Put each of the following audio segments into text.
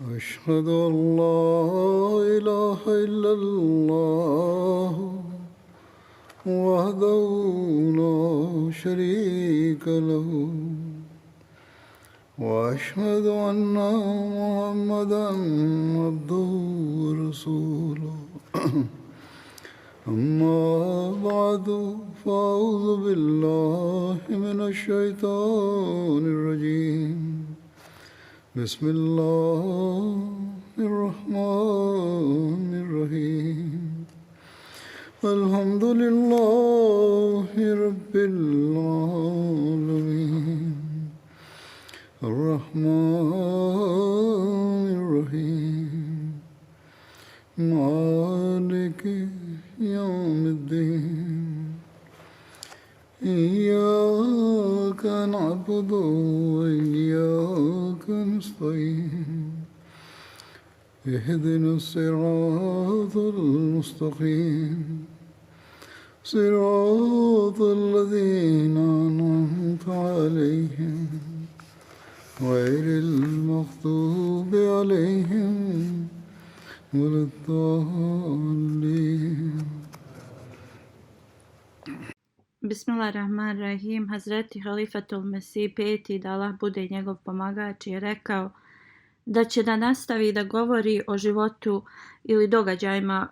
أشهد أن لا إله إلا الله وحده لا شريك له وأشهد أن محمدا عبده ورسوله أما بعد فأعوذ بالله من الشيطان الرجيم بسم الله الرحمن الرحيم الحمد لله رب العالمين الرحمن الرحيم مالك يوم الدين إياك نعبد وإياك نستعين اهدنا الصراط المستقيم صراط الذين أنعمت عليهم غير المغضوب عليهم ولا الضالين. Bismillahirrahmanirrahim. Hazreti Halifatul Mesih peti, da Allah bude njegov pomagač, je rekao da će da nastavi da govori o životu ili događajima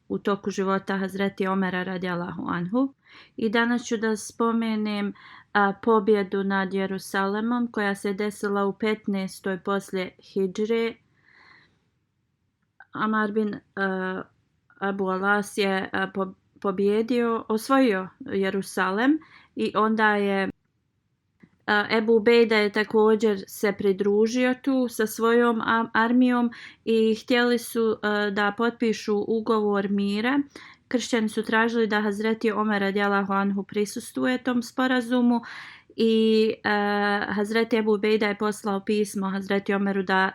u toku života Hazreti Omera radijallahu anhu. I danas ću da spomenem pobjedu nad Jerusalemom koja se desila u 15. poslije Hidžre. Amar bin Abu Alas je osvojio Jerusalem i onda je Ebu Bejda je također se pridružio tu sa svojom armijom i htjeli su da potpišu ugovor mira. Kršćani su tražili da Hazreti Omer radijallahu anhu prisustvuje tom sporazumu i Hazreti Ebu Bejda je poslao pismo Hazreti Omeru da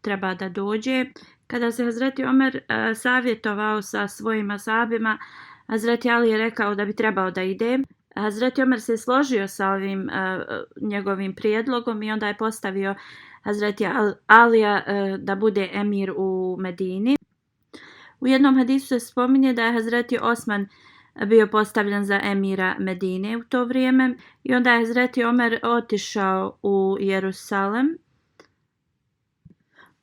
treba da dođe. Kada se Hazreti Omer savjetovao sa svojim ashabima, Hazreti Ali je rekao da bi trebao da ide. Hazreti Omer se složio sa ovim njegovim prijedlogom i onda je postavio Hazreti Alija da bude emir u Medini. U jednom hadisu se spominje da je Hazreti Osman bio postavljen za emira Medine u to vrijeme i onda je Hazreti Omer otišao u Jerusalem.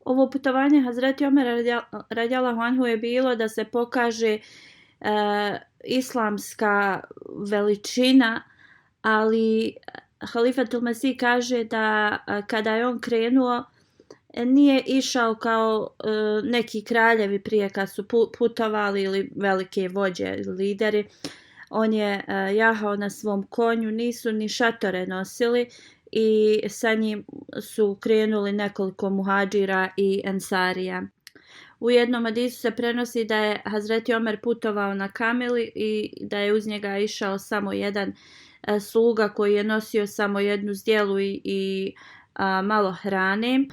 Ovo putovanje Hazreti Omera radijallahu anhu je bilo da se pokaže islamska veličina, ali Halifatul Mesih kaže da kada je on krenuo nije išao kao neki kraljevi prije kad su putovali ili velike vođe, lideri. On je jahao na svom konju, nisu ni šatore nosili i sa njim su krenuli nekoliko muhadžira i ensarija. U jednom hadisu se prenosi da je Hazreti Omer putovao na kameli i da je uz njega išao samo jedan sluga koji je nosio samo jednu zdjelu i malo hrane.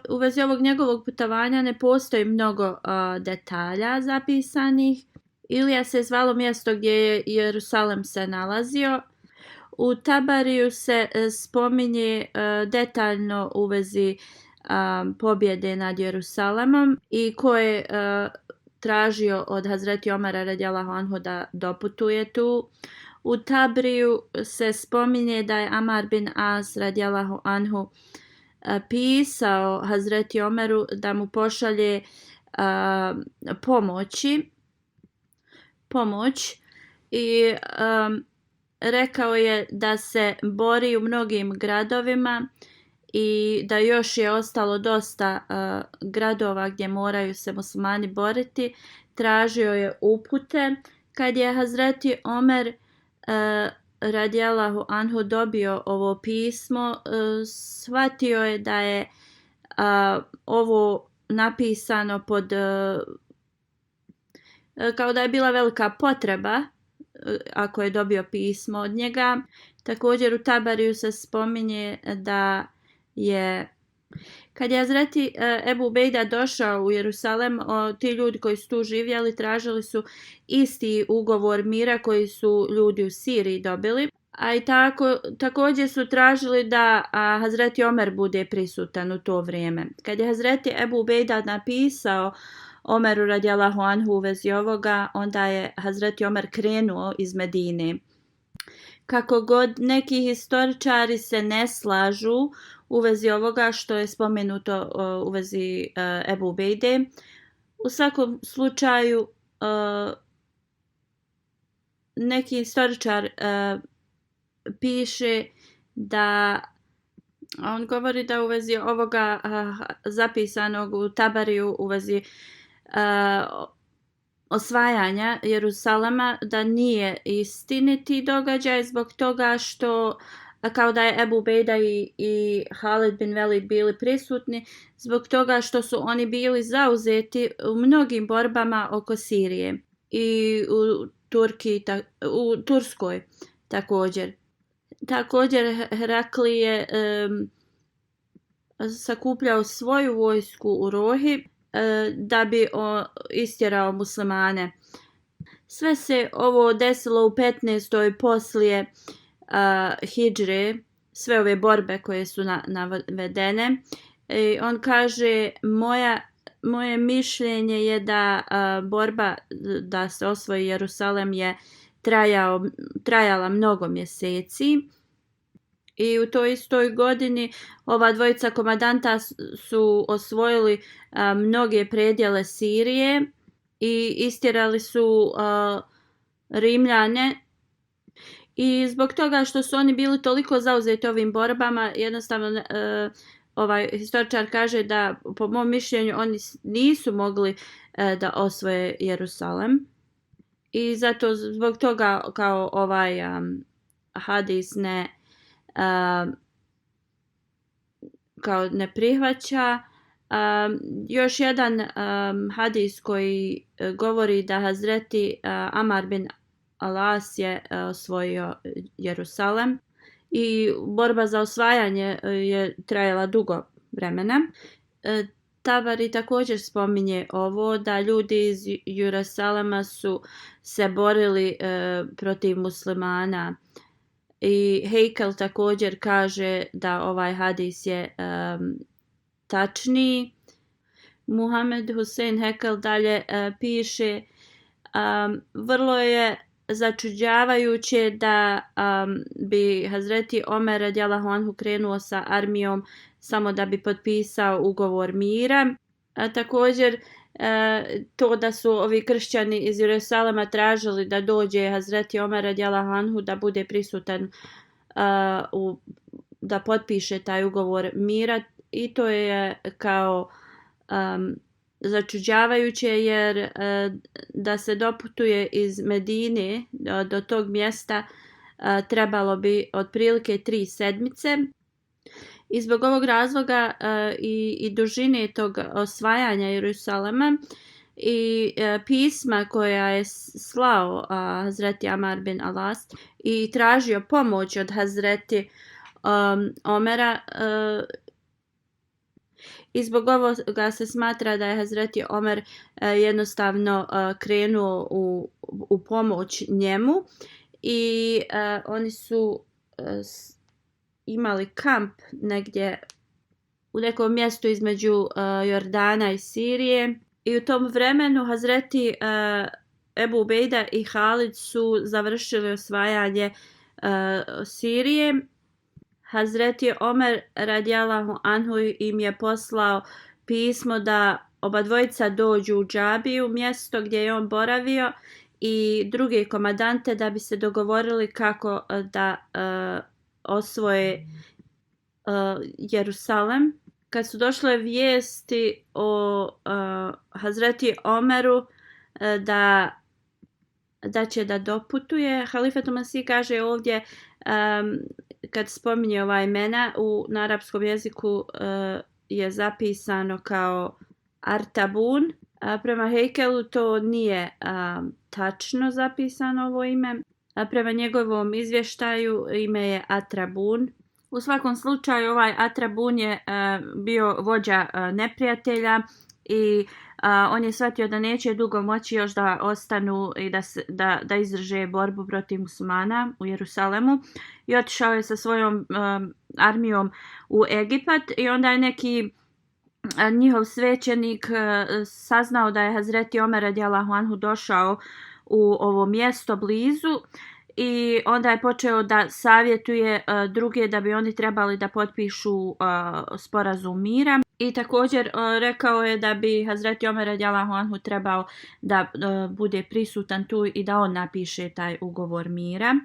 U vezi ovog njegovog putovanja ne postoji mnogo detalja zapisanih. Ilija se zvalo mjesto gdje je Jerusalem se nalazio. U Tabariju se spominje detaljno u vezi pobjede nad Jerusalemom i ko je tražio od Hazreti Omera radijallahu anhu da doputuje tu. U Tabriju se spominje da je Amar bin As radijallahu anhu pisao Hazreti Omeru da mu pošalje pomoć i rekao je da se bori u mnogim gradovima i da još je ostalo dosta gradova gdje moraju se muslimani boriti. Tražio je upute. Kad je Hazreti Omer radijallahu anhu dobio ovo pismo, shvatio je da je ovo napisano kao da je bila velika potreba ako je dobio pismo od njega. Također u Tabariju se spominje da je kad je Hazreti Ebu Bejda došao u Jerusalem, ti ljudi koji su tu živjeli tražili su isti ugovor mira koji su ljudi u Siriji dobili. A i također su tražili da Hazreti Omer bude prisutan u to vrijeme. Kad je Hazreti Ebu Ubejda napisao Omeru radijallahu anhu u vezi ovoga, onda je Hazreti Omer krenuo iz Medine. Kako god neki historičari se ne slažu u vezi ovoga što je spomenuto u vezi Ebu Ubejde, u svakom slučaju neki historičar piše da on govori da u vezi ovoga zapisanog u Tabariju u vezi osvajanja Jerusalema da nije istiniti događaj zbog toga što kao da je Ebu Ubejda i Halid bin Velid bili prisutni zbog toga što su oni bili zauzeti u mnogim borbama oko Sirije i u Turskoj također. Također Herakli je sakupljao svoju vojsku u Rohi da bi istjerao muslimane. Sve se ovo desilo u 15. poslije hidžre, sve ove borbe koje su navedene. On kaže, moje mišljenje je da borba da se osvoji Jerusalem je trajala mnogo mjeseci. I u toj istoj godini ova dvojica komadanta su osvojili mnoge predjele Sirije i istjerali su Rimljane. I zbog toga što su oni bili toliko zauzeti ovim borbama, jednostavno ovaj historičar kaže da po mom mišljenju oni nisu mogli da osvoje Jerusalem. I zato zbog toga kao ovaj hadis kao ne prihvaća. Još jedan hadis koji govori da Hazreti Amar bin Alas je osvojio Jerusalem i borba za osvajanje je trajala dugo vremena. Tabari također spominje ovo da ljudi iz Jerusalema su se borili protiv muslimana. I Heikel također kaže da ovaj hadis je tačniji. Muhammed Hussein Heikel dalje piše, vrlo je začuđavajuće da bi Hazreti Omer radijallahu anhu krenuo sa armijom samo da bi potpisao ugovor mira. Također to da su ovi kršćani iz Jerusalema tražili da dođe Hazreti Omer radijallahu anhu da bude prisutan da potpiše taj ugovor mira, i to je kao začuđavajuće jer da se doputuje iz Medine do tog mjesta trebalo bi otprilike 3 sedmice. I zbog ovog razloga i dužine tog osvajanja Jerusalema i pisma koja je slao Hazreti Amar bin Alas i tražio pomoć od Hazreti Omera, i zbog ovoga se smatra da je Hazreti Omer jednostavno krenuo u pomoć njemu i oni su imali kamp negdje u nekom mjestu između Jordana i Sirije, i u tom vremenu Hazreti Ebu Ubejda i Halid su završili osvajanje Sirije. Hazreti Omer radijallahu anhu im je poslao pismo da oba dvojica dođu u džabiju, mjesto gdje je on boravio, i druge komadante da bi se dogovorili kako da osvoje Jerusalem. Kad su vijesti o Hazreti Omeru da će da doputuje, Halifetul Masih kaže ovdje kad spominje ova imena na arapskom jeziku je zapisano kao Artabun. Prema Heikelu to nije tačno zapisano ovo ime. Prema njegovom izvještaju ime je Atrabun. U svakom slučaju ovaj Atrabun je bio vođa neprijatelja i on je shvatio da neće dugo moći još da ostanu i da izdrže borbu protiv muslimana u Jerusalemu i otišao je sa svojom armijom u Egipat i onda je neki njihov svećenik saznao da je Hazreti Omer radijallahu anhu došao u ovo mjesto blizu i onda je počeo da savjetuje druge da bi oni trebali da potpišu sporazum mira. I također rekao je da bi Hazreti Omer radijallahu anhu trebao da bude prisutan tu i da on napiše taj ugovor mira.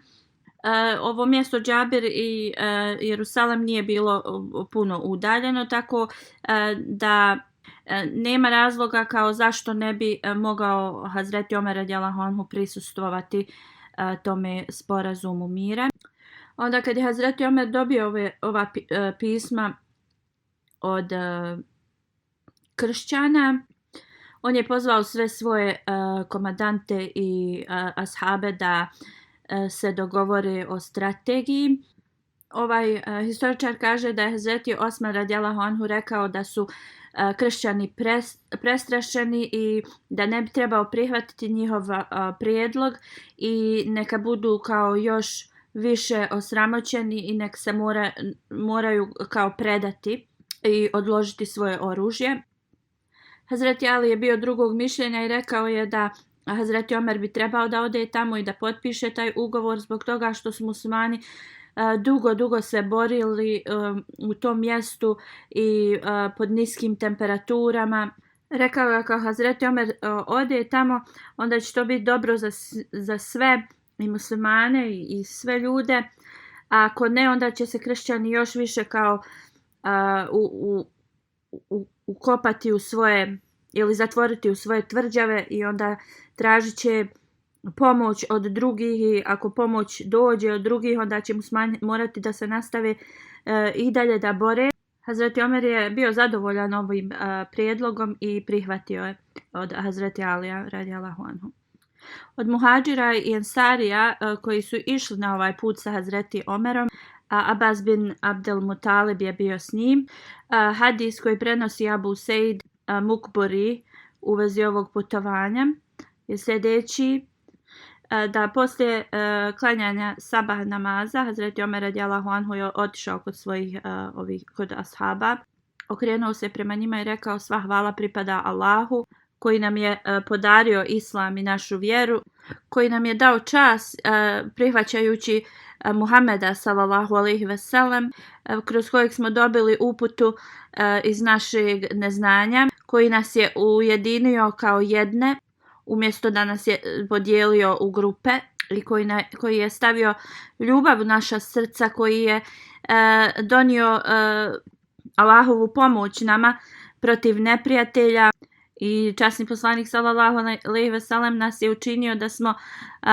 Ovo mjesto Džabir i Jerusalem nije bilo puno udaljeno, tako da nema razloga kao zašto ne bi mogao Hazreti Omer radijallahu anhu prisustvovati tome sporazumu mira. Onda kad je Hazreti Omer dobio ova pisma od kršćana, on je pozvao sve svoje komandante i ashabe da se dogovore o strategiji. Ovaj historičar kaže da je Hazreti Osman radijallahu anhu rekao da su kršćani prestrašeni i da ne bi trebao prihvatiti njihov prijedlog i neka budu kao još više osramoćeni i nek se moraju kao predati i odložiti svoje oružje. Hazreti Ali je bio drugog mišljenja i rekao je da Hazreti Omer bi trebao da ode tamo i da potpiše taj ugovor zbog toga što su muslimani dugo se borili u tom mjestu i pod niskim temperaturama. Rekao je kao Hazreti Omer ode tamo, onda će to biti dobro za sve i muslimane i sve ljude. A ako ne, onda će se kršćani još više kao ukopati u svoje ili zatvoriti u svoje tvrđave i onda tražit će pomoć od drugih i ako pomoć dođe od drugih onda će muslimani morati da se nastave i dalje da bore. Hazreti Omer je bio zadovoljan ovim prijedlogom i prihvatio je od Hazreti Alija radijallahu anhu. Od muhadžira i ensarija koji su išli na ovaj put sa Hazreti Omerom, Abbas bin Abdel Mutalib je bio s njim. Hadis koji prenosi Abu Seid Mukburi u vezi ovog putovanja je sljedeći, da poslije klanjanja sabah namaza Hazreti Omer radijallahu anhu je otišao kod svojih kod ashaba, okrenuo se prema njima i rekao: sva hvala pripada Allahu koji nam je podario islam i našu vjeru, koji nam je dao čas prihvaćajući Muhameda sallallahu alejhi ve sellem, kroz kojeg smo dobili uputu iz našeg neznanja, koji nas je ujedinio kao jedne umjesto da nas je podijelio u grupe i koji je stavio ljubav u naša srca, koji je donio Allahovu pomoć nama protiv neprijatelja. I časni poslanik sallallahu alejhi ve sellem nas je učinio da smo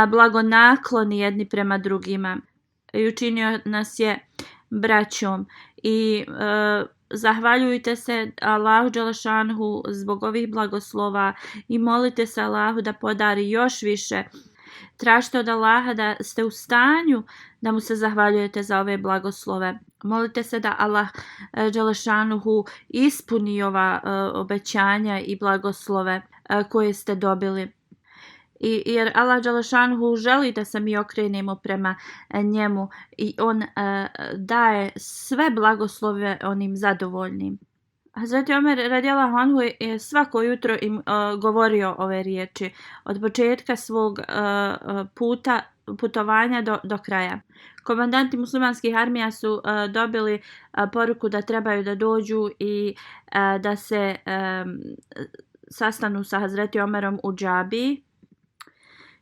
blagonakloni jedni prema drugima i učinio nas je braćom. I zahvaljujte se Allahu dželešanhu zbog ovih blagoslova i molite se Allahu da podari još više. Tražite od Allaha da ste u stanju da mu se zahvaljujete za ove blagoslove. Molite se da Allah dželešanuhu ispuni ova obećanja i blagoslove koje ste dobili. Jer Allah dželešanuhu želi da se mi okrenemo prema njemu i on daje sve blagoslove onim zadovoljnim. Hazreti Omer radijallahu anhu je svako jutro im govorio ove riječi od početka svog putovanja do kraja. Komandanti muslimanskih armija su dobili poruku da trebaju da dođu i da se sastanu sa Hazreti Omerom u džabiji.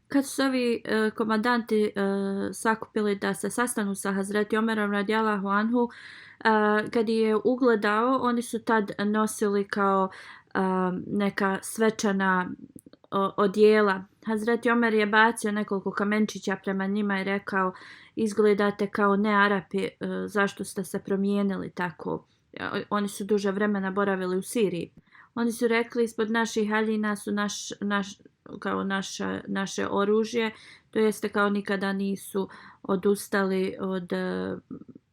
Kad su ovi komandanti sakupili da se sastanu sa Hazreti Omerom radijallahu anhu, kad je ugledao, oni su tad nosili kao neka svečana odjela. Hazreti Omer je bacio nekoliko kamenčića prema njima i rekao: izgledate kao ne Arapi, zašto ste se promijenili tako? Oni su duže vremena boravili u Siriji. Oni su rekli: ispod naših haljina su naše oružje, to jeste kao nikada nisu odustali od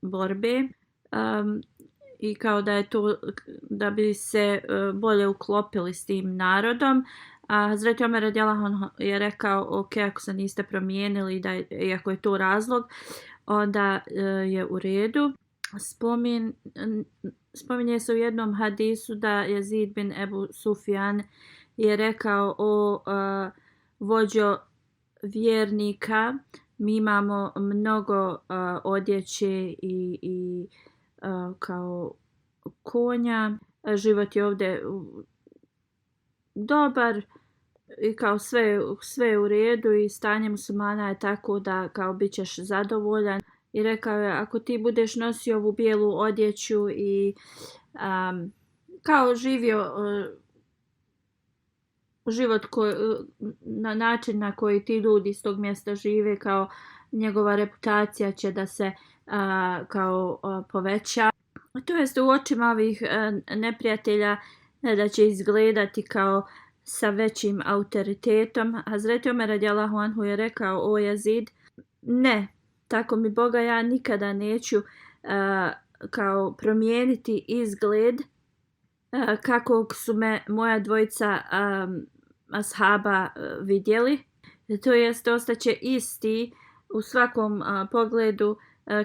borbe. i kao da je to da bi se bolje uklopili s tim narodom. A Hazreti Omer radijallahu anhu je rekao, ok, ako se niste promijenili, i ako je to razlog, onda je u redu. Spominje se u jednom hadisu da Jezid bin Ebu Sufjan je rekao, o vođo vjernika, mi imamo mnogo odjeće i kao konja, život je ovdje dobar i kao sve je u redu i stanje muslimana je tako da kao bit ćeš zadovoljan. I rekao je, ako ti budeš nosio ovu bijelu odjeću i kao živio život na način na koji ti ljudi iz tog mjesta žive, kao njegova reputacija će da se kao poveća. To jest u očima ovih neprijatelja da će izgledati kao sa većim autoritetom. Hazreti Omer radijallahu anhu je rekao, o Jezid, ne, tako mi Boga, ja nikada neću kao promijeniti izgled kako su me moja dvojica ashaba vidjeli. To jest ostaće isti u svakom pogledu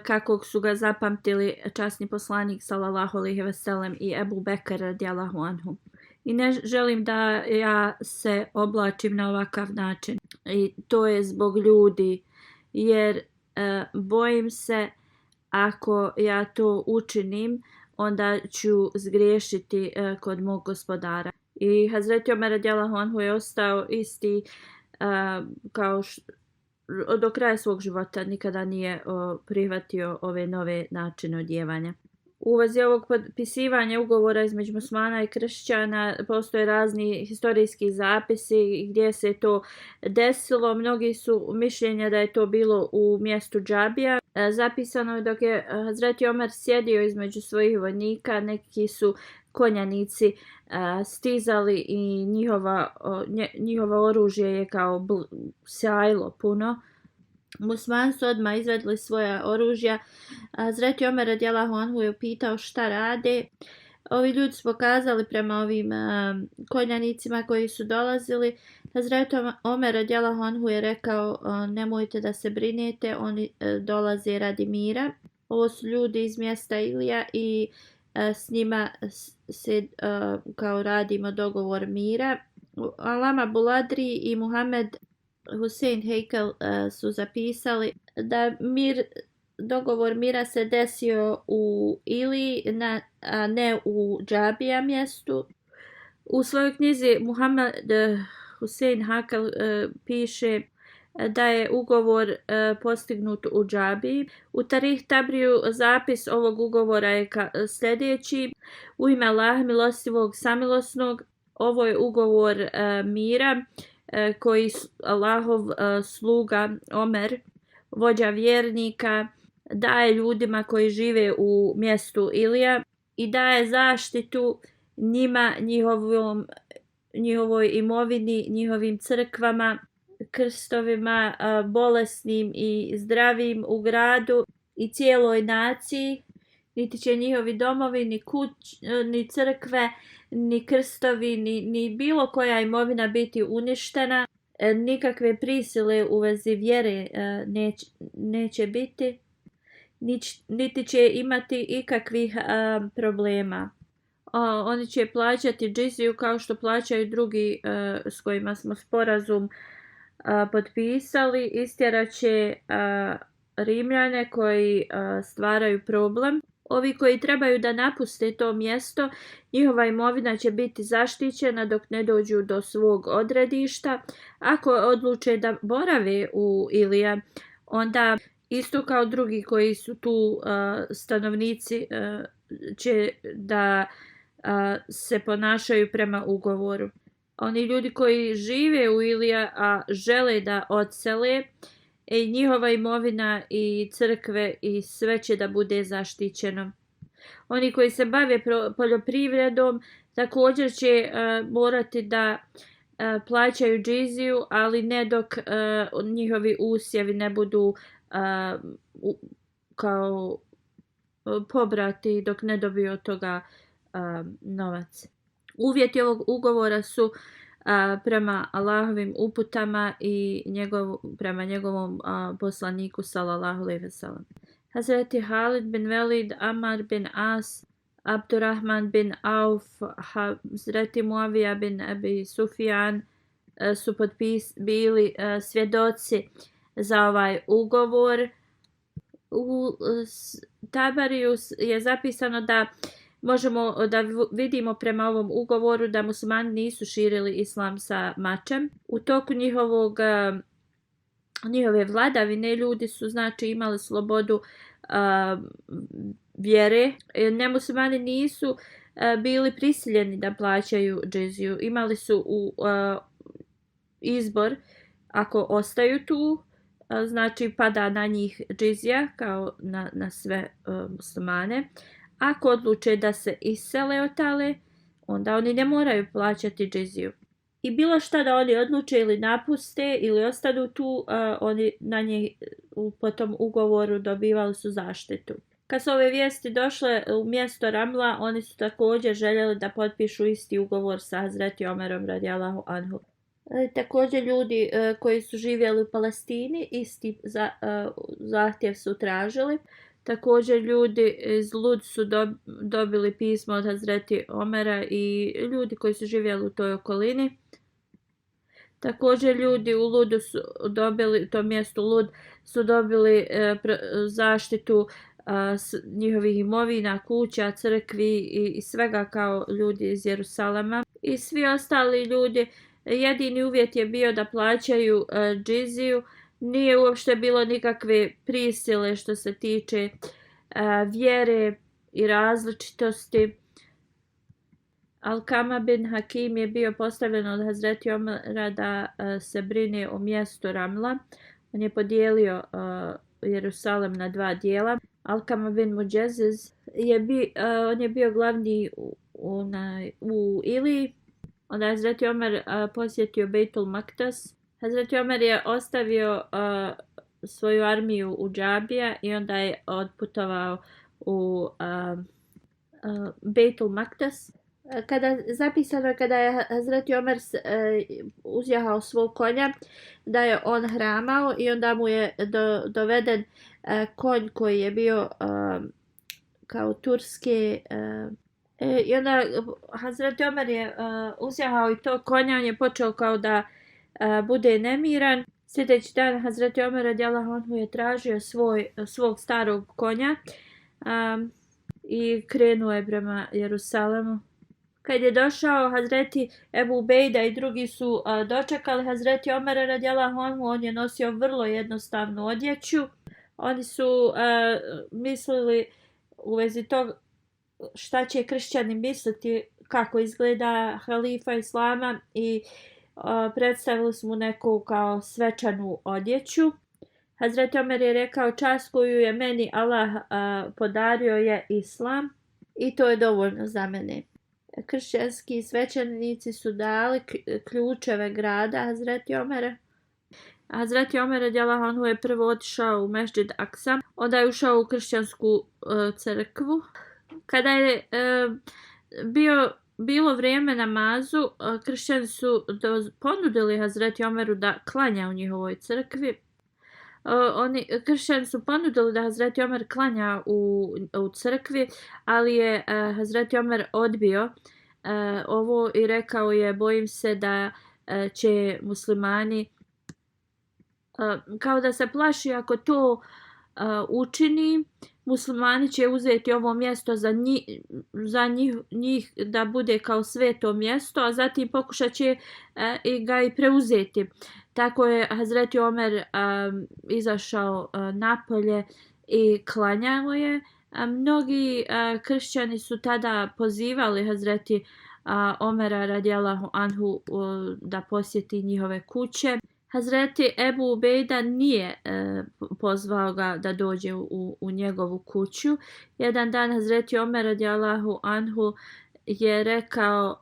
kakvog su ga zapamtili časni poslanik sallallahu alejhi ve sellem i Ebu Bekr radijallahu anhu. I ne želim da ja se oblačim na ovakav način. I to je zbog ljudi, jer bojim se ako ja to učinim, onda ću zgriješiti kod mog gospodara. I Hazreti Omer radijallahu anhu je ostao isti kao do kraja svog života, nikada nije prihvatio ove nove načine odjevanja. U vezi ovog potpisivanja ugovora između muslimana i kršćana postoje razni historijski zapisi gdje se to desilo. Mnogi su mišljenja da je to bilo u mjestu Džabija. Zapisano je dok je Hazreti Omer sjedio između svojih vojnika, neki su konjanici stizali i njihovo oružje je kao sjajlo puno. Muslimani su odmah izvedli svoja oružja. Hazreti Omer radijallahu anhu je upitao šta rade. Ovi ljudi su pokazali prema ovim konjanicima koji su dolazili. Hazreti Omer radijallahu anhu je rekao, nemojte da se brinete, oni dolaze radi mira. Ovo su ljudi iz mjesta Ilija i s njima se kao radimo dogovor mira. Alama Buladri i Muhammed Hussein Heikel su zapisali da dogovor mira se desio u Ili, a ne u Džabija mjestu. U svojoj knjizi Muhammed Hussein Heikel piše da je ugovor postignut u Džabiji. U Tarih Tabriju zapis ovog ugovora je sljedeći: u ime Allaha milostivog samilosnog, ovo je ugovor mira koji Allahov sluga Omer, vođa vjernika, daje ljudima koji žive u mjestu Ilija i daje zaštitu njima, njihovoj imovini, njihovim crkvama, krstovima, bolesnim i zdravim u gradu i cijeloj naciji. Niti će njihovi domovi, ni crkve, ni krstovi, ni bilo koja imovina biti uništena. Nikakve prisile u vezi vjere neće biti, niti će imati ikakvih problema. Oni će plaćati džiziju kao što plaćaju drugi s kojima smo sporazum potpisali. Istjerat će Rimljane koji stvaraju problem. Ovi koji trebaju da napuste to mjesto, njihova imovina će biti zaštićena dok ne dođu do svog odredišta. Ako odluče da borave u Ilija, onda isto kao drugi koji su tu stanovnici će da se ponašaju prema ugovoru. Oni ljudi koji žive u Ilija, a žele da odsele, njihova imovina i crkve i sve će da bude zaštićeno. Oni koji se bave poljoprivredom također će morati da plaćaju džiziju, ali ne dok njihovi usjevi ne budu kao pobrati dok ne dobiju od toga novac. Uvjeti ovog ugovora su prema Allahovim uputama i prema njegovom poslaniku sallallahu alejhi ve sellem. Hazreti Halid bin Velid, Amar bin As, Abdurrahman bin Auf, Hazreti Muavija bin Abi Sufjan su bili svjedoci za ovaj ugovor. U Tabariju je zapisano da možemo da vidimo prema ovom ugovoru da muslimani nisu širili islam sa mačem. U toku njihove vladavine ljudi su znači imali slobodu vjere. Nemuslimani nisu bili prisiljeni da plaćaju džiziju. Imali su izbor ako ostaju tu, znači pada na njih džizija kao na sve muslimane. Ako odluče da se isele otale, onda oni ne moraju plaćati džiziju. I bilo šta da oni odluče ili napuste ili ostanu tu, oni na njih po tom ugovoru dobivali su zaštitu. Kad su ove vijesti došle u mjesto Ramla, oni su također željeli da potpišu isti ugovor sa Hazreti Omerom radijallahu anhu. Također ljudi koji su živjeli u Palestini isti zahtjev su tražili. Također ljudi iz Lud su dobili pismo od Hazreti Omera i ljudi koji su živjeli u toj okolini. Također ljudi u Ludu su dobili, to mjesto Lud, su dobili zaštitu njihovih imovina, kuća, crkvi i svega kao ljudi iz Jerusalema. I svi ostali ljudi, jedini uvjet je bio da plaćaju džiziju. Nije uopšte bilo nikakve prisile što se tiče vjere i različitosti. Alkama bin Hakim je bio postavljen od Hazreti Omera da se brine o mjestu Ramla. On je podijelio Jerusalem na 2 dijela. Alkama bin Muđeziz on je bio glavni u Iliji. Onda je Hazreti Omer posjetio Bejtul Maktas. Hazreti Omer je ostavio svoju armiju u Džabija i onda je odputovao u Bejtul Maktas. Zapisano je kada je Hazreti Omer uzjahao svog konja da je on hramao i onda mu je doveden konj koji je bio kao turski. I onda Hazreti Omer je uzjahao i to konja, on je počeo kao da bude nemiran. Sljedeći dan Hazreti Omer radijallahu anhu je tražio svog starog konja i krenuo je prema Jerusalemu. Kad je došao Hazreti Ebu Ubejda i drugi su dočekali Hazreti Omera radijallahu anhu, on je nosio vrlo jednostavnu odjeću. Oni su mislili u vezi tog šta će kršćani misliti kako izgleda halifa islama i predstavili su mu neku kao svečanu odjeću. Hazreti Omer je rekao, čast koju je meni Allah podario je islam i to je dovoljno za mene. Kršćanski svećenici su dali ključeve grada Hazreti Omera. Hazreti Omer radijallahu anhu je prvo otišao u Mešdžid Aksa, onda je ušao u kršćansku crkvu. Kada je bilo vrijeme namazu, kršćani su ponudili Hazreti Omeru da klanja u njihovoj crkvi. Kršćani su ponudili da Hazreti Omer klanja u crkvi, ali je Hazreti Omer odbio ovo i rekao je, bojim se da će muslimani, kao da se plaši ako to učini, muslimani će uzeti ovo mjesto za njih da bude kao sveto mjesto, a zatim pokušat će ga i preuzeti. Tako je Hazreti Omer izašao napolje i klanjao je. Mnogi kršćani su tada pozivali Hazreti Omera radijallahu anhu da posjeti njihove kuće. Hazreti Ebu Ubejda nije pozvao ga da dođe u njegovu kuću. Jedan dan Hazreti Omer radijallahu anhu je rekao,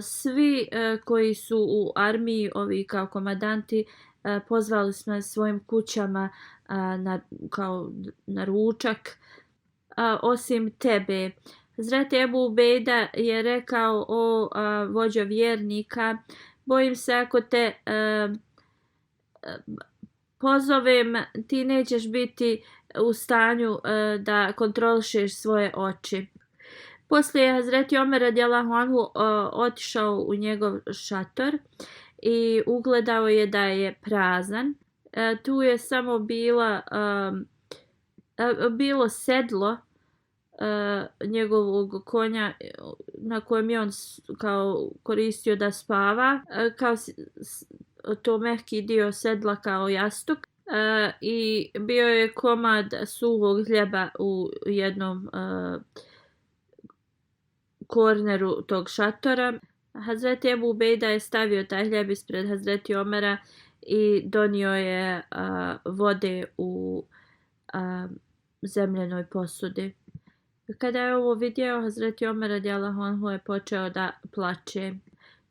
svi koji su u armiji, ovi kao komandanti, pozvali smo svojim kućama na ručak. osim tebe. Hazreti Ebu Ubejda je rekao: o vođo vjernika, bojim se ako te pozovem, ti nećeš biti u stanju da kontrolišeš svoje oči. Poslije je Hazreti Omer radijallahu anhu otišao u njegov šator i ugledao je da je prazan. Tu je samo bilo sedlo njegovog konja na kojem je on kao koristio da spava, kao to mehki dio sedla kao jastuk, i bio je komad suhog hljeba u jednom korneru tog šatora. Hazreti Ebu Ubejda je stavio taj hljeb ispred Hazreti Omera i donio je vode u zemljenoj posudi. Kada je ovo vidio, Hazreti Omer radijallahu anhu je počeo da plače.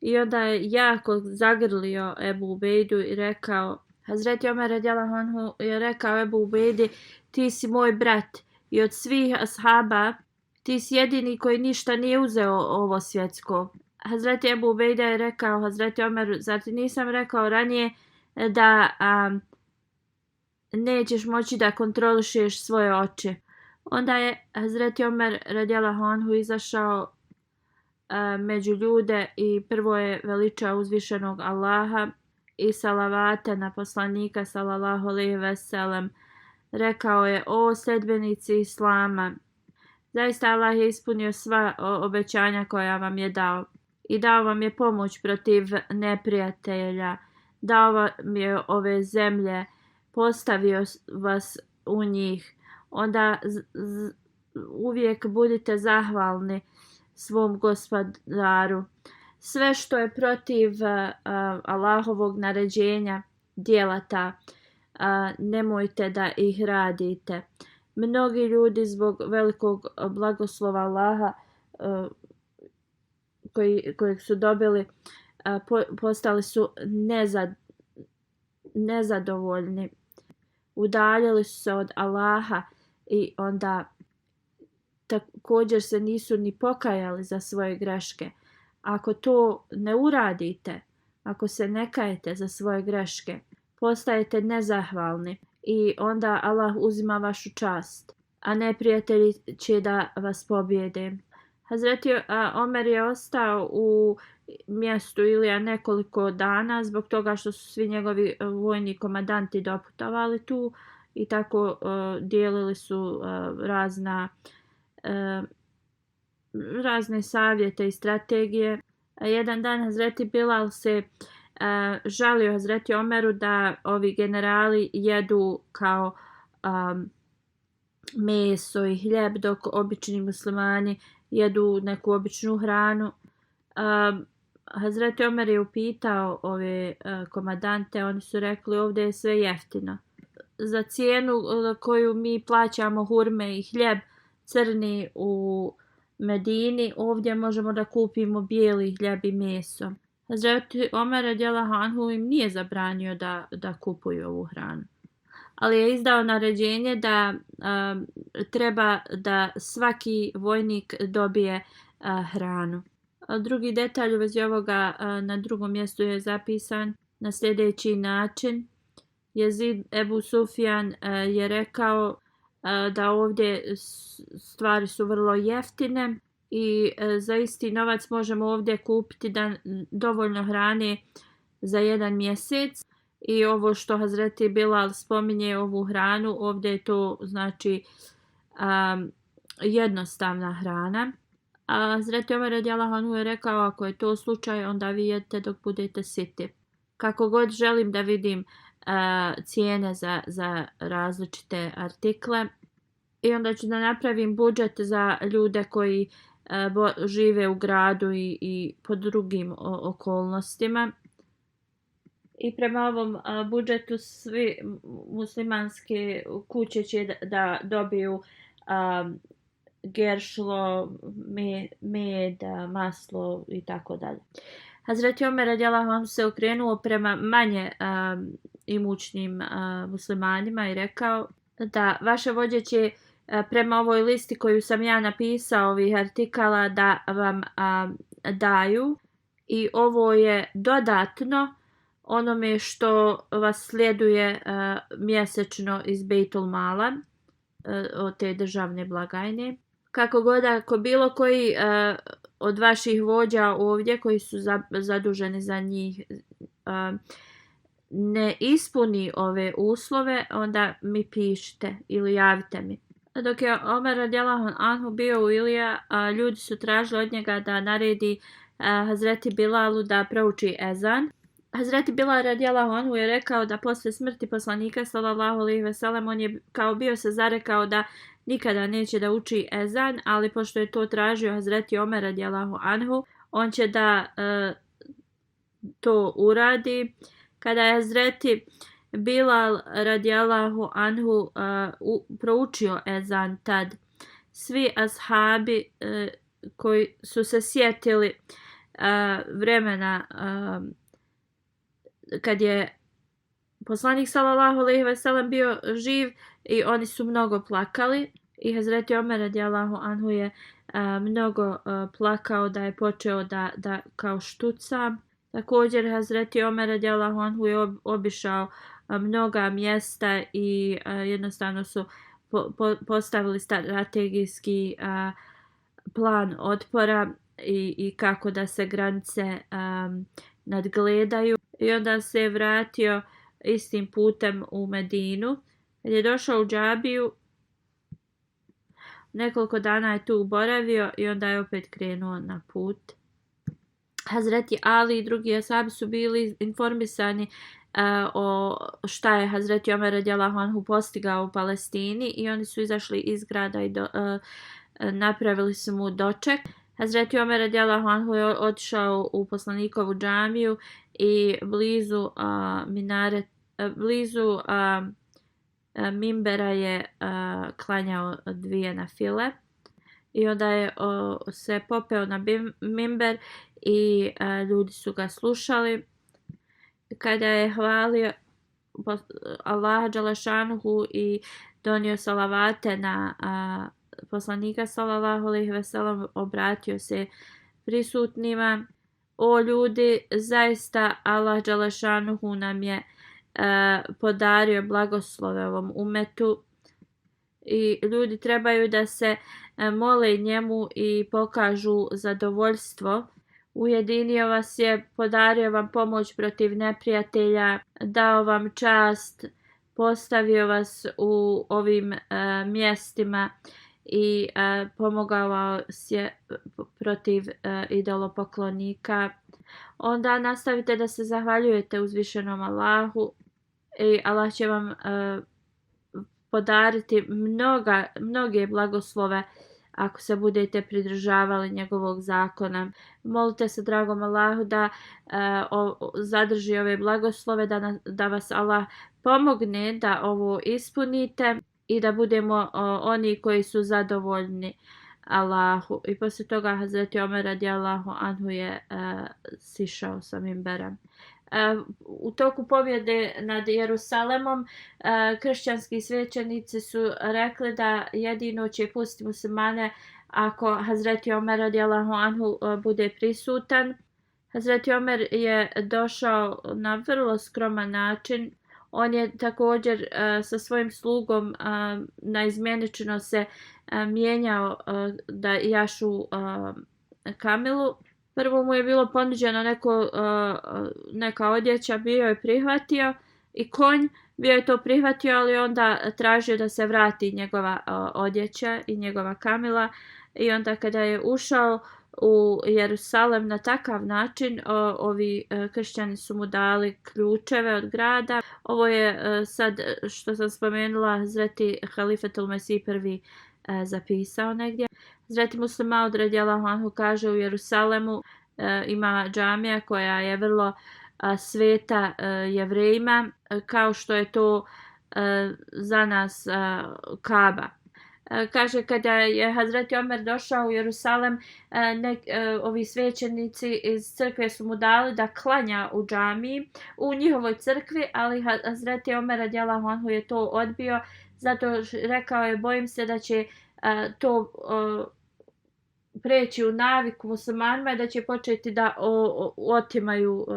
I onda je jako zagrlio Ebu Ubejdu i rekao, Hazreti Omer radijallahu anhu je rekao Ebu Ubejdi: ti si moj brat i od svih ashaba ti si jedini koji ništa nije uzeo ovo svjetsko. Hazreti Ebu Ubejda je rekao Hazreti Omeru: zar ti nisam rekao ranije da nećeš moći da kontrolišeš svoje oči? Onda je Hazreti Omer radijallahu anhu izašao među ljude i prvo je veličao uzvišenog Allaha i salavate na poslanika sallallahu alejhi ve sellem. Rekao je: o sledbenici Islama, zaista Allah je ispunio sva obećanja koja vam je dao i dao vam je pomoć protiv neprijatelja, dao vam je ove zemlje, postavio vas u njih. Onda uvijek budite zahvalni svom gospodaru. Sve što je protiv Allahovog naređenja, djela ta, nemojte da ih radite. Mnogi ljudi zbog velikog blagoslova Allaha kojeg su dobili postali su nezadovoljni. Udaljili su se od Allaha i onda također se nisu ni pokajali za svoje greške. Ako to ne uradite, ako se ne kajete za svoje greške, postajete nezahvalni i onda Allah uzima vašu čast, a neprijatelji će da vas pobjede. Hazreti Omer je ostao u mjestu Ilija nekoliko dana zbog toga što su svi njegovi vojni komandanti doputovali tu i tako dijelili su razne savjete i strategije. Jedan dan Hazreti Bilal se žalio Hazreti Omeru da ovi generali jedu kao meso i hljeb, dok obični muslimani jedu neku običnu hranu. Hazreti Omer je upitao ove komandante, oni su rekli: ovdje je sve jeftino. Za cijenu koju mi plaćamo hurme i hljeb crni u Medini, ovdje možemo da kupimo bijeli hljeb i meso. Hazreti Omer radijallahu anhu im nije zabranio da kupuju ovu hranu, ali je izdao naređenje da treba da svaki vojnik dobije hranu. Drugi detalj u vezi ovoga na drugom mjestu je zapisan na sljedeći način. Jezid Ebu Sufjan je rekao da ovdje stvari su vrlo jeftine i za isti novac možemo ovdje kupiti dovoljno hrane za 1 mjesec. I ovo što Hazreti Bilal spominje ovu hranu, ovdje je to znači jednostavna hrana. A Hazreti Omer radijallahu anhu je rekao: ako je to slučaj, onda vi jedete dok budete siti. Kako god želim da vidim cijene za različite artikle i onda ću da napravim budžet za ljude koji žive u gradu i pod drugim okolnostima. I prema ovom budžetu svi muslimanske kuće će da dobiju geršlo, med, maslo i tako dalje. Hazreti Omer radijallahu anhu se okrenuo prema manje imućnim muslimanima i rekao da vaše vođe će prema ovoj listi koju sam ja napisao, ovih artikala da vam daju, i ovo je dodatno onome što vas sljeduje mjesečno iz Bejtul Mala, od te državne blagajne. Kako god, ako bilo koji od vaših vođa ovdje koji su zaduženi za njih ne ispuni ove uslove, onda mi pišite ili javite mi. Dok je Omer radijallahu anhu bio u Ilija, ljudi su tražili od njega da naredi Hazreti Bilalu da prouči ezan. Hazreti Bilal radijallahu anhu je rekao da posle smrti poslanika sallallahu alejhi ve sellem on je kao bio se zarekao da nikada neće da uči ezan, ali pošto je to tražio Hazreti Omer radijallahu anhu, on će da to uradi. Kada je Hazreti Bilal radijallahu anhu proučio ezan, tad svi ashabi koji su se sjetili vremena kad je poslanik sallallahu alejhi ve sellem bio živ, i oni su mnogo plakali, i Hazreti Omer radijallahu anhu je mnogo plakao da je počeo da kao štuca. Također Hazreti Omer radijallahu anhu je obišao mnoga mjesta i jednostavno su postavili strategijski plan otpora i kako da se granice nadgledaju. I onda se je vratio istim putem u Medinu. Kad je došao u džabiju, nekoliko dana je tu boravio i onda je opet krenuo na put. Hazreti Ali i drugi ashabi su bili informisani o šta je Hazreti Omer radijallahu anhu postigao u Palestini, i oni su izašli iz grada i napravili su mu doček. Hazreti Omer radijallahu anhu je otišao u poslanikovu džamiju i blizu mimbera je klanjao 2 nafile, i onda je se popeo na mimber i ljudi su ga slušali. Kada je hvalio Allaha dželešanuhu i donio salavate na poslanika sallallahu alejhi ve sellem, obratio se prisutnima: o ljudi, zaista Allah dželešanuhu nam je podario blagoslove ovom umetu i ljudi trebaju da se mole njemu i pokažu zadovoljstvo. Ujedinio vas je, podario vam pomoć protiv neprijatelja, dao vam čast, postavio vas u ovim mjestima i pomogao vas je protiv idolopoklonika. Onda nastavite da se zahvaljujete uzvišenom Allahu i Allah će vam podariti mnoge blagoslove ako se budete pridržavali njegovog zakona. Molite se dragom Allahu da zadrži ove blagoslove, da vas Allah pomogne da ovo ispunite i da budemo oni koji su zadovoljni Allahu. I poslije toga Hazreti Omer radijallahu anhu je sišao sa mimbera. U toku pobjede nad Jerusalemom kršćanski svećenici su rekli da jedino će pustiti muslimane ako Hazreti Omer radijallahu anhu bude prisutan. Hazreti Omer je došao na vrlo skroman način. On je također sa svojim slugom naizmjenično se mijenjao da jašu kamilu. Prvo mu je bilo ponuđeno neka odjeća, bio je prihvatio, i konj bio je to prihvatio, ali onda tražio da se vrati njegova odjeća i njegova kamila. I onda kada je ušao u Jerusalem na takav način, ovi kršćani su mu dali ključeve od grada. Ovo je sad što sam spomenula Hazreti Halifetul Mesih prvi zapisao negdje. Hazreti Muslim Maud radijallahu anhu kaže: u Jerusalemu ima džamija koja je vrlo sveta Jevrejima, kao što je to za nas Kaba. Kaže, kada je Hazreti Omer došao u Jerusalem, ovi svećenici iz crkve su mu dali da klanja u džamiji u njihovoj crkvi, ali Hazreti Omer radijallahu anhu je to odbio zato rekao je bojim se da će to preći u naviku muslimanima i da će početi da otimaju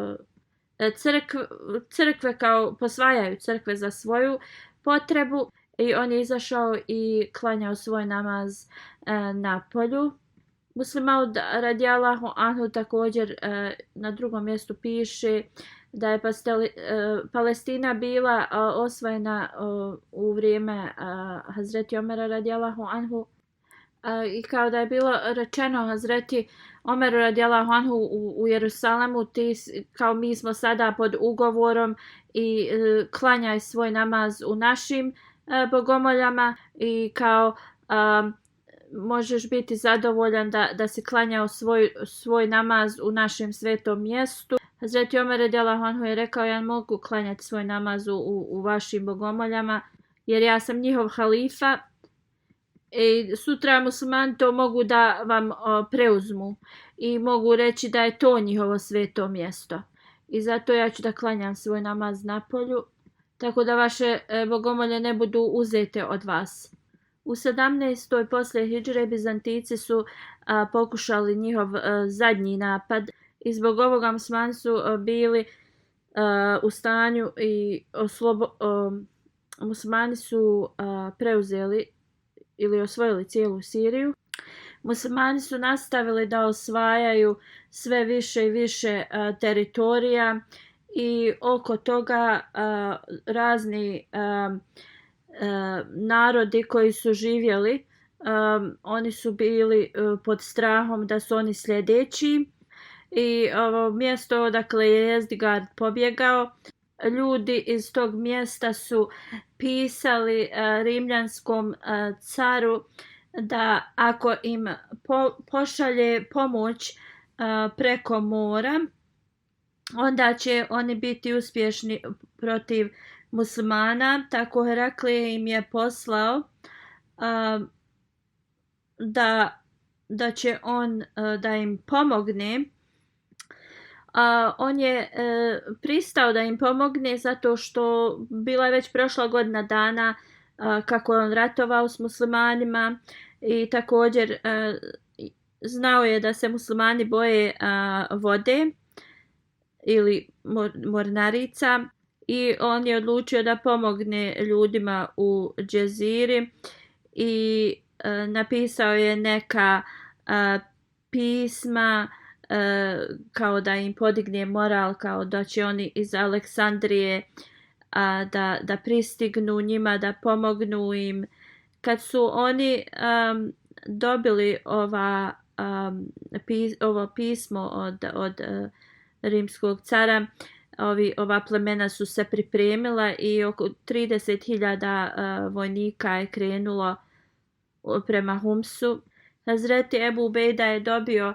crkve, kao posvajaju crkve za svoju potrebu. I on je izašao i klanjao svoj namaz na polju. Muslim Maud radijallahu anhu također na drugom mjestu piše da je Palestina bila osvojena u vrijeme Hazreti Omera radijallahu anhu i kao da je bilo rečeno Hazreti Omeru radijallahu anhu u Jerusalemu, kao mi smo sada pod ugovorom i klanjaj svoj namaz u našim bogomoljama i kao možeš biti zadovoljan da si klanjao svoj namaz u našem svetom mjestu. Hazreti Omer radijallahu anhu je rekao, ja mogu klanjati svoj namaz u vašim bogomoljama jer ja sam njihov halifa i sutra muslimani to mogu da vam preuzmu i mogu reći da je to njihovo sveto mjesto. I zato ja ću da klanjam svoj namaz na polju, tako da vaše bogomolje ne budu uzete od vas. U 17. poslije hidžre Bizantici su pokušali njihov zadnji napad i zbog ovoga muslimani su bili u stanju i muslimani su preuzeli ili osvojili cijelu Siriju. Muslimani su nastavili da osvajaju sve više i više teritorija i oko toga razni narodi koji su živjeli, oni su bili pod strahom da su oni sljedeći i ovo mjesto odakle je Jezdegard pobjegao, ljudi iz tog mjesta su pisali rimljanskom caru da ako im pošalje pomoć preko mora, onda će oni biti uspješni protiv muslimana. Tako Heraklije im je poslao da će on da im pomogne. On je pristao da im pomogne zato što bila je već prošla godina dana kako je on ratovao s muslimanima i također znao je da se muslimani boje vode ili mornarica i on je odlučio da pomogne ljudima u Džeziri i napisao je neka pisma kao da im podigne moral, kao da će oni iz Aleksandrije da pristignu njima, da pomognu im. Kad su oni dobili ovo pismo od rimskog cara, ova plemena su se pripremila i oko 30.000 vojnika je krenulo prema Humsu. Hazreti Ebu Ubejda je dobio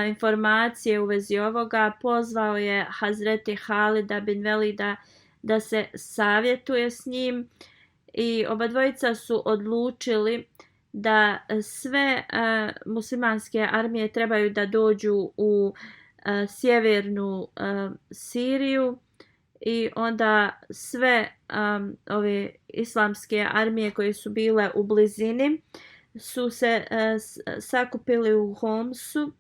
informacije u vezi ovoga, pozvao je Hazreti Halida bin Velida da se savjetuje s njim i obadvojica su odlučili da sve muslimanske armije trebaju da dođu u sjevernu Siriju i onda sve ove islamske armije koje su bile u blizini su se sakupili u Homsu.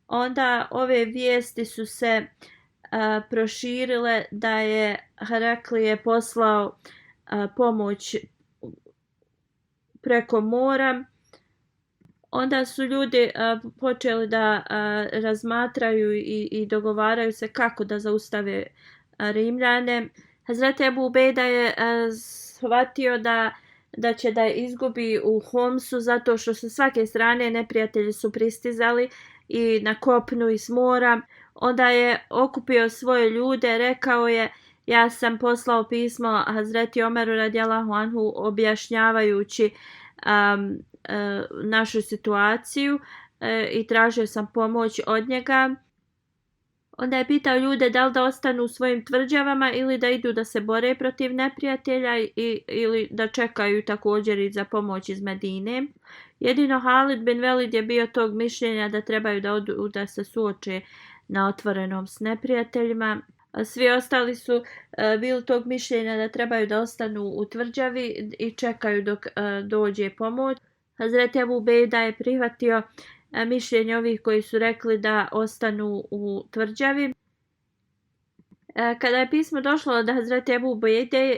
Onda ove vijesti su se proširile da je Heraklije poslao pomoć preko mora. Onda su ljudi počeli da razmatraju i dogovaraju se kako da zaustave Rimljane. Hazreti Ebu Ubejda je shvatio da će da izgubi u Homsu zato što sa svake strane neprijatelji su pristizali i na kopnu i s mora. Onda je okupio svoje ljude, rekao je, ja sam poslao pismo Hazreti Omeru radijallahu anhu objašnjavajući našu situaciju i tražio sam pomoć od njega. Onda je pitao ljude da li da ostanu u svojim tvrđavama ili da idu da se bore protiv neprijatelja ili da čekaju također i za pomoć iz Medine. Jedino Halid bin Velid je bio tog mišljenja da trebaju da odu da se suoče na otvorenom s neprijateljima. Svi ostali su bili tog mišljenja da trebaju da ostanu u tvrđavi i čekaju dok dođe pomoć. Hazreti Ebu Bejda je prihvatio mišljenje ovih koji su rekli da ostanu u tvrđavi. Kada je pismo došlo od Hazreti Ebu Bejde,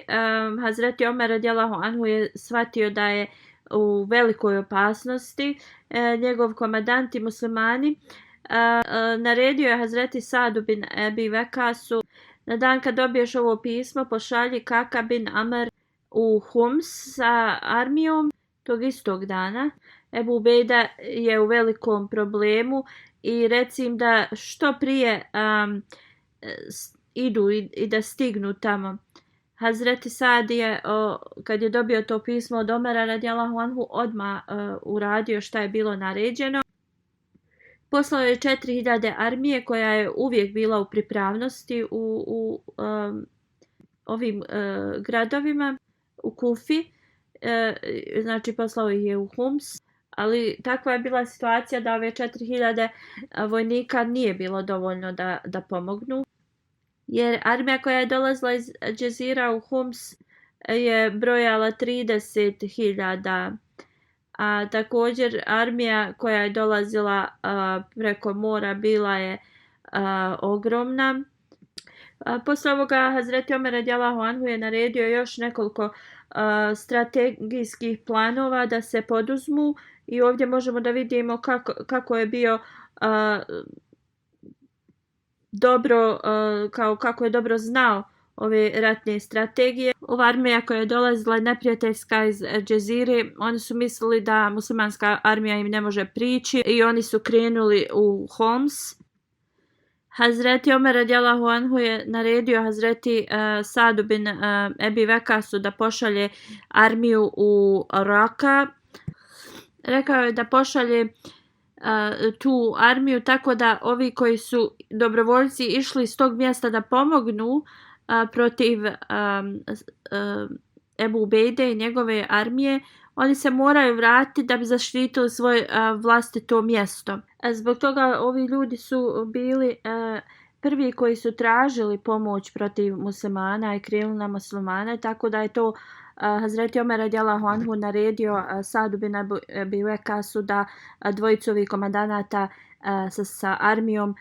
Hazreti Omer radijallahu anhu je shvatio da je u velikoj opasnosti. Njegov komandant i muslimani naredio je Hazreti Sadu bin Ebi Vekasu: na dan kad dobiješ ovo pismo, pošalji Kaka bin Amr u Hums sa armijom tog istog dana. Ebu Bejda je u velikom problemu i reci im da što prije idu i da stignu tamo. Hazreti Sad je, kad je dobio to pismo od Omera radijallahu anhu, odmah uradio šta je bilo naređeno. Poslao je 4000 armije koja je uvijek bila u pripravnosti u ovim gradovima, u Kufi. Znači poslao ih je u Hums, ali takva je bila situacija da ove 4000 vojnika nije bilo dovoljno da pomognu. Jer armija koja je dolazila iz Džezira u Hums je brojala 30.000, a također armija koja je dolazila preko mora bila je ogromna. Posle ovoga Hazreti Omer radijallahu anhu je naredio još nekoliko strategijskih planova da se poduzmu i ovdje možemo da vidimo kako je bio kako je dobro znao ove ratne strategije. Ova armija koja je dolazila neprijateljska iz Džezire, oni su mislili da muslimanska armija im ne može prići i oni su krenuli u Homs. Hazreti Omer radijallahu anhu je naredio Hazreti Sadu bin Ebi Vekasu da pošalje armiju u Raka. Rekao je da pošalje tu armiju tako da ovi koji su dobrovoljci išli iz tog mjesta da pomognu protiv Ebu Bejde i njegove armije, oni se moraju vratiti da bi zaštitili svoje vlastito mjesto. Zbog toga ovi ljudi su bili prvi koji su tražili pomoć protiv muslimana i krenuli na muslimane, tako da je to Hazreti Omer radijallahu anhu naredio Sadu bin Ebi Vekasu da dvojicu ovih komandanata sa armijom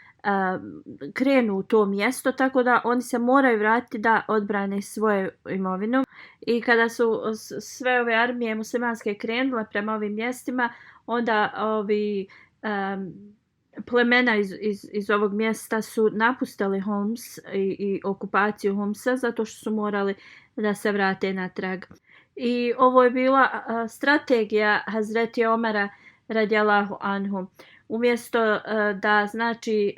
krenu u to mjesto, tako da oni se moraju vratiti da odbrane svoju imovinu. I kada su sve ove armije muslimanske krenule prema ovim mjestima, onda ovi plemena iz ovog mjesta su napustili Homs i okupaciju Homsa zato što su morali da se vrate natrag. I ovo je bila strategija Hazreti Omera radijallahu anhu. Umjesto da znači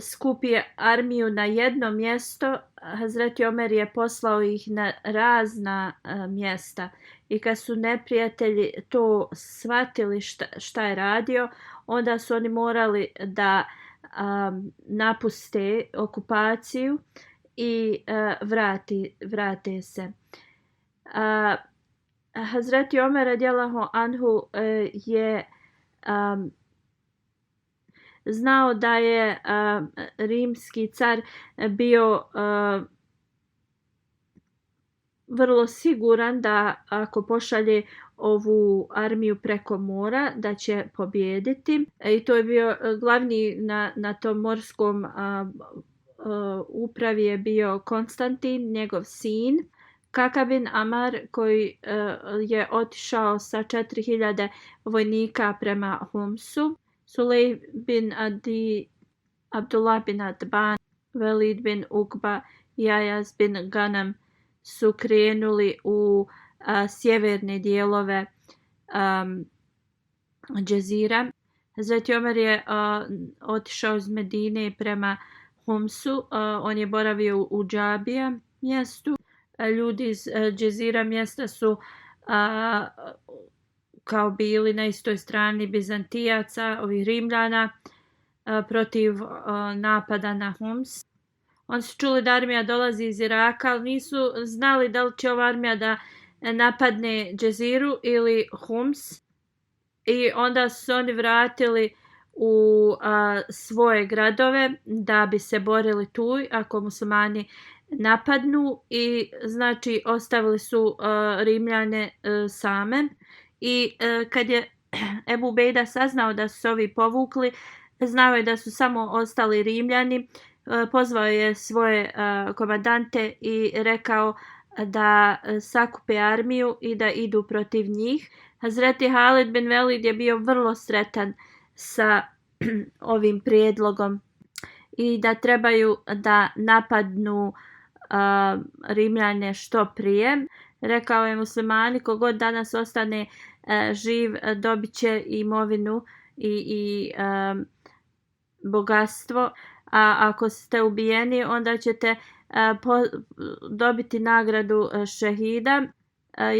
skupi armiju na jedno mjesto, Hazreti Omer je poslao ih na razna mjesta. I kad su neprijatelji to shvatili šta je radio, onda su oni morali da napuste okupaciju i vrate se. Hazreti Omer radijallahu anhu je znao da je rimski car bio vrlo siguran da ako pošalje ovu armiju preko mora da će pobijediti. I to je bio glavni na tom morskom upravi je bio Konstantin, njegov sin. Kaka bin Amar koji je otišao sa 4000 vojnika prema Humsu. Sulej bin Adi, Abdullah bin Adban, Velid bin Ukba i Ajaz bin Ganam su krenuli u sjeverne dijelove Džezira. Hazreti Omer je otišao iz Medine prema Humsu. On je boravio u Džabija mjestu. Ljudi iz Džezira mjesta su kao bili na istoj strani Bizantijaca, ovih Rimljana, protiv napada na Hums. Oni su čuli da armija dolazi iz Iraka, ali nisu znali da li će ova armija da napadne Džeziru ili Hums. I onda su oni vratili u svoje gradove da bi se borili tu ako muslimani napadnu i znači ostavili su Rimljane same i kad je Ebu Bejda saznao da su se ovi povukli, znao je da su samo ostali Rimljani, pozvao je svoje komandante i rekao da sakupe armiju i da idu protiv njih. Hazreti Halid bin Velid je bio vrlo sretan sa ovim prijedlogom i da trebaju da napadnu Rimljane što prije. Rekao je muslimani, kogod danas ostane živ dobit će imovinu i bogatstvo, a ako ste ubijeni onda ćete dobiti nagradu šehida.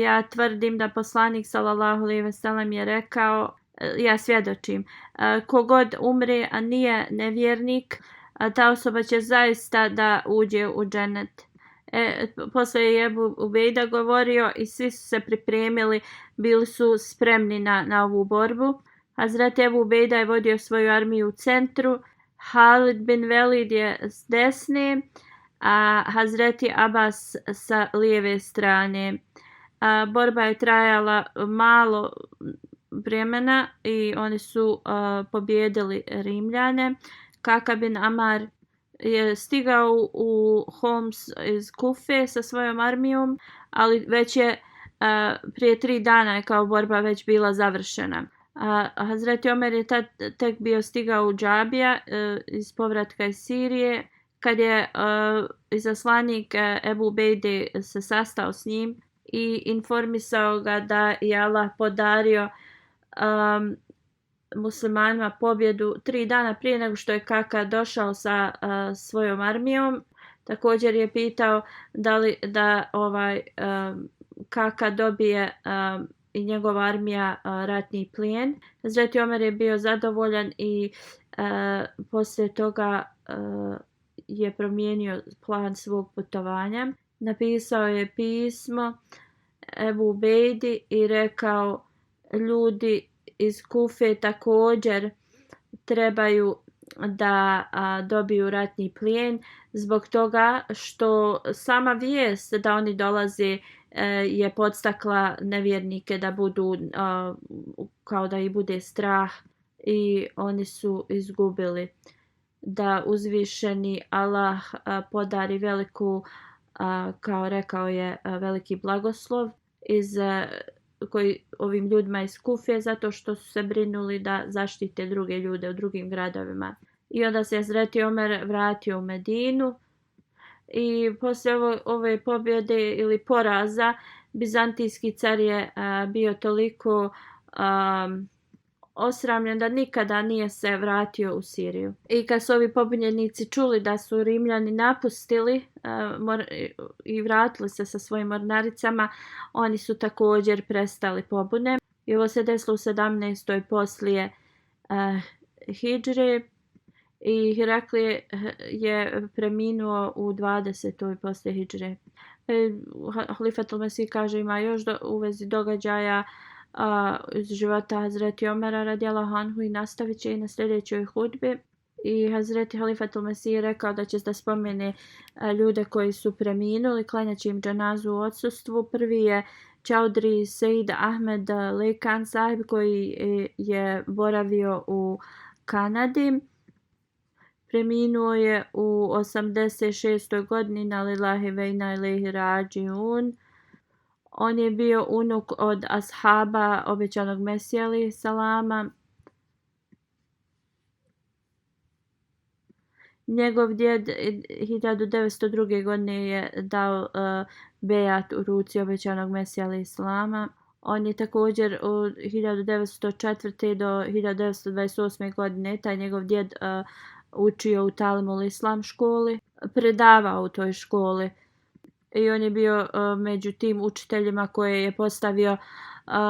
Ja tvrdim da poslanik sallallahu alejhi ve sellem je rekao, ja svjedočim, kogod umre a nije nevjernik, ta osoba će zaista da uđe u džennet. Poslije je Ebu Ubejda govorio i svi su se pripremili, bili su spremni na ovu borbu. Hazret Ebu Ubejda je vodio svoju armiju u centru, Halid bin Velid je s desne, a Hazreti Abbas sa lijeve strane. Borba je trajala malo vremena i oni su pobijedili Rimljane. Kaka bin Amar je stigao u Homs iz Kufe sa svojom armijom, ali već je prije 3 dana je kao borba već bila završena. Hazreti Omer je tad tek bio stigao u Džabija iz povratka iz Sirije, kad je izaslanik Ebu Bejde se sastao s njim i informisao ga da je Allah podario muslimanima pobjedu 3 dana prije nego što je Kaka došao sa svojom armijom. Također je pitao da Kaka dobije i njegova armija ratni plijen. Hazreti Omer je bio zadovoljan i poslije toga je promijenio plan svog putovanja. Napisao je pismo Ebu Bejdi i rekao, ljudi iz Kufe također trebaju da dobiju ratni plijen zbog toga što sama vijest da oni dolaze je podstakla nevjernike da budu kao da ih bude strah i oni su izgubili. Da uzvišeni Allah podari veliku, kao rekao je, veliki blagoslov koji ovim ljudima iz Kufe zato što su se brinuli da zaštite druge ljude u drugim gradovima. I onda se Hazreti Omer vratio u Medinu i poslije ove pobjede ili poraza bizantijski car je bio toliko osramljen da nikada nije se vratio u Siriju. I kad su ovi pobunjenici čuli da su Rimljani napustili i vratili se sa svojim mornaricama, oni su također prestali pobune. I ovo se desilo u 17. poslije hidžre i Heraklije je preminuo u 20. poslije hidžre. Halifatul Mesih kaže ima još u vezi događaja iz života Hazreti Omera radijallahu anhu i nastavit će i na sljedećoj hudbi. I Hazreti Halifatul Mesih je rekao da će da spomene ljude koji su preminuli, klanjaće im dženazu u odsustvu. Prvi je Čaudri Sejd Ahmed Lekan sahib koji je boravio u Kanadi. Preminuo je u 86. godini na lillahi ve inna ilaihi rađiun. On je bio unuk od ashaba obećanog Mesija alejhi salama. Njegov djed 1902. godine je dao bejat u ruci obećanog Mesija alejhi salama. On je također od 1904. do 1928. godine taj njegov djed učio u Talimul Islam školi, predavao u toj školi. I on je bio među tim učiteljima koje je postavio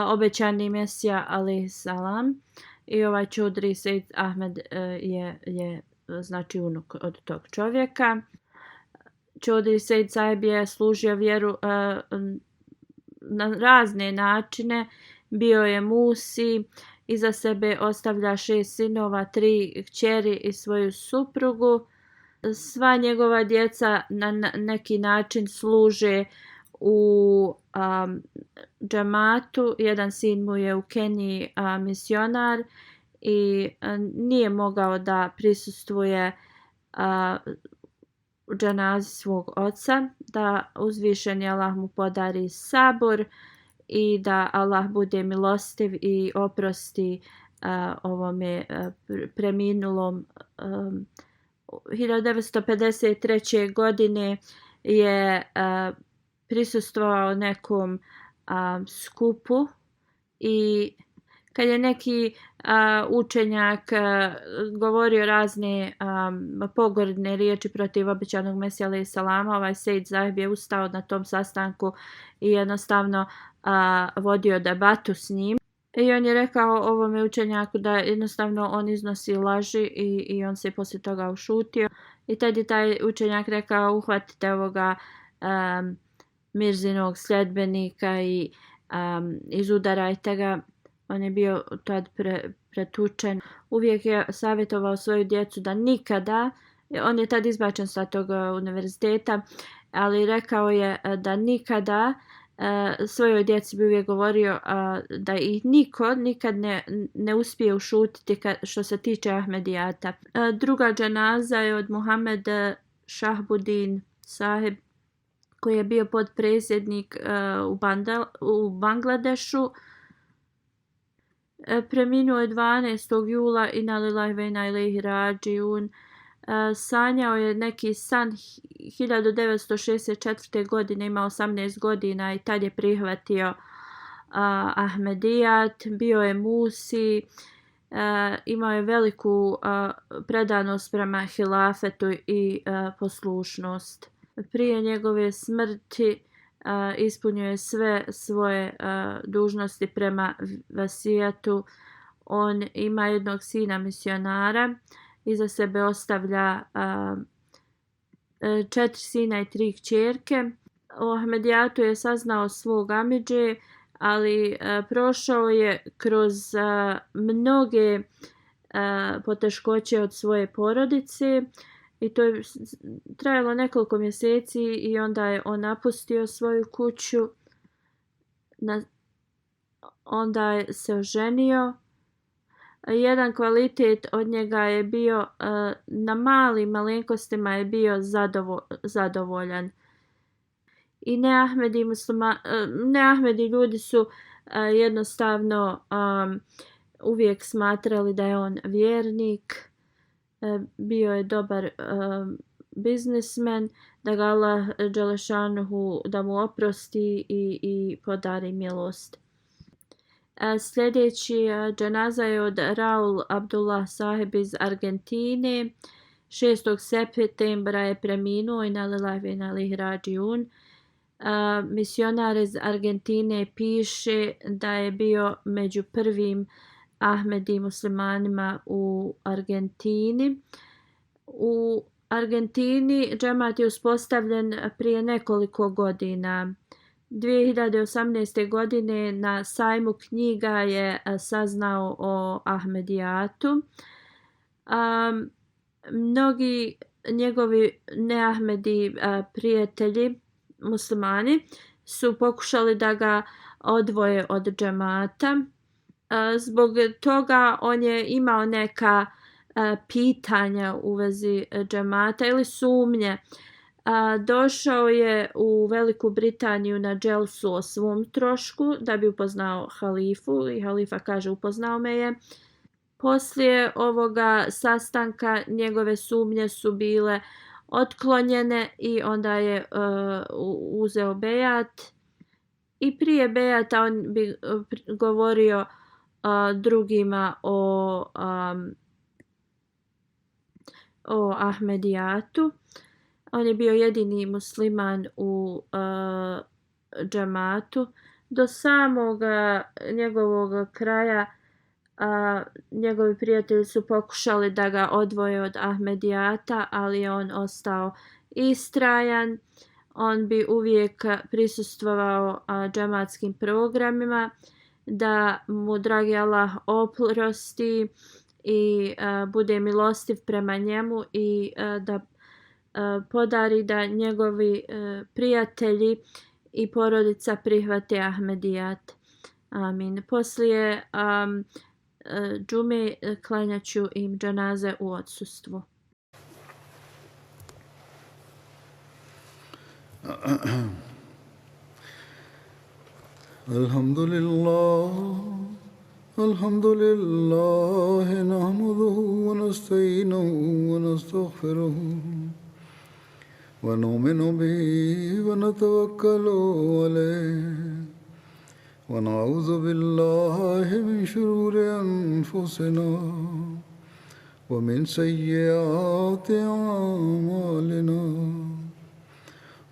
obećani Mesija alejhi salam. I ovaj Čudri Sejd Ahmed je znači unuk od tog čovjeka. Čudri Sejd sahib je služio vjeru na razne načine. Bio je musi Iza sebe ostavlja 6 sinova, 3 kćeri i svoju suprugu. Sva njegova djeca na neki način služe u džematu. Jedan sin mu je u Keniji misionar i nije mogao da prisustvuje u dženazi svog oca, da uzvišeni Allah mu podari sabor i da Allah bude milostiv i oprosti ovome preminulom. 1953. godine je prisustvovao nekom skupu i kad je neki učenjak govorio razne pogrdne riječi protiv obećanog Mesija alejhi selama, ovaj Sejd Zaheb je ustao na tom sastanku i jednostavno vodio debatu s njim. I on je rekao ovome učenjaku da jednostavno on iznosi laži i on se poslije toga ušutio. I tad je taj učenjak rekao uhvatite ovoga Mirzinog sljedbenika i izudarajte ga. On je bio tad pretučen. Uvijek je savjetovao svoju djecu da nikada, on je tad izbačen sa tog univerziteta, ali rekao je da nikada svojoj djeci bi uvijek govorio da ih niko nikad ne uspije ušutiti što se tiče Ahmedijata. Druga dženaza je od Muhammed Šahbudin Saheb, koji je bio potpredsjednik u Bangladešu. Preminuo je 12. jula inna lillahi wa inna ilaihi rađiun. Sanjao je neki san 1964. godine, imao 18 godina i tad je prihvatio Ahmedijat, bio je Musi, imao je veliku predanost prema hilafetu i poslušnost. Prije njegove smrti ispunio je sve svoje dužnosti prema vasijatu. On ima jednog sina misionara, iza sebe ostavlja 4 sina i 3 kćerke. O Ahmedijatu je saznao svog amidže, ali prošao je kroz mnoge poteškoće od svoje porodice i to je trajalo nekoliko mjeseci i onda je on napustio svoju kuću. Onda je se oženio. Jedan kvalitet od njega je bio na malim malenkostima je bio zadovoljan. I neahmedi ljudi su jednostavno uvijek smatrali da je on vjernik, bio je dobar biznismen, da ga Allah dželešanuhu da mu oprosti i podari milost. Sljedeći dženaza je od Raul Abdullah Saheb iz Argentine. 6. septembra je preminuo inna lillahi wa inna ilaihi rađiun. Misionar iz Argentine piše da je bio među prvim Ahmedi muslimanima u Argentini. U Argentini džemat je uspostavljen prije nekoliko godina. 2018. godine na sajmu knjiga je saznao o Ahmedijatu. Mnogi njegovi neahmedi prijatelji muslimani su pokušali da ga odvoje od džemata. Zbog toga on je imao neka pitanja u vezi džemata ili sumnje. Došao je u Veliku Britaniju na dželsu o svom trošku da bi upoznao halifu i halifa kaže upoznao me je. Poslije ovoga sastanka njegove sumnje su bile otklonjene i onda je uzeo bejat. I prije bejata on bi govorio drugima o Ahmedijatu. On je bio jedini musliman u džematu. Do samog njegovog kraja njegovi prijatelji su pokušali da ga odvoje od Ahmedijata, ali je on ostao istrajan. On bi uvijek prisustvovao džematskim programima da mu dragi Allah oprosti i bude milostiv prema njemu i da podari da njegovi prijatelji i porodica prihvate Ahmedijat. Amin. Poslije džume klanjaću im dženaze u odsustvu. Alhamdulillah nahmaduhu wa nasta'inuhu wa nastaghfiruhu wa nu'minu bihi wa natawakkalu alayhi wa na'udhu billahi min shururi anfusina wa min sayyiati a'malina.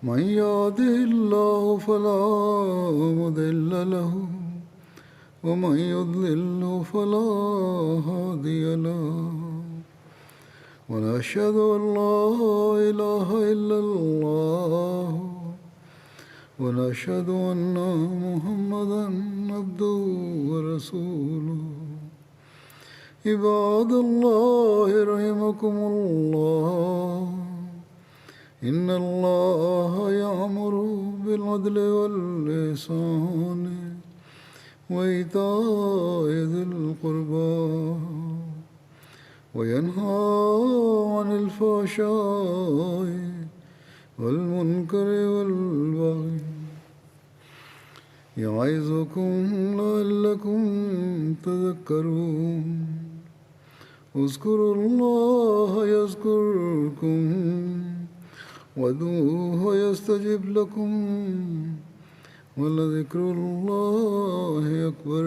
من يهده الله فلا مضل له ومن يضلل فلا هادي له ونشهد أن لا إله إلا الله ونشهد أن محمدا عبده ورسوله. عباد الله رحمكم الله إن الله يأمر بالعدل والإحسان وإيتاء ذي القربى وينهى عن الفحشاء والمنكر والبغي يعظكم لعلكم تذكرون. اذكروا الله يذكركم وادعوه يستجب لكم ولذكر الله أكبر.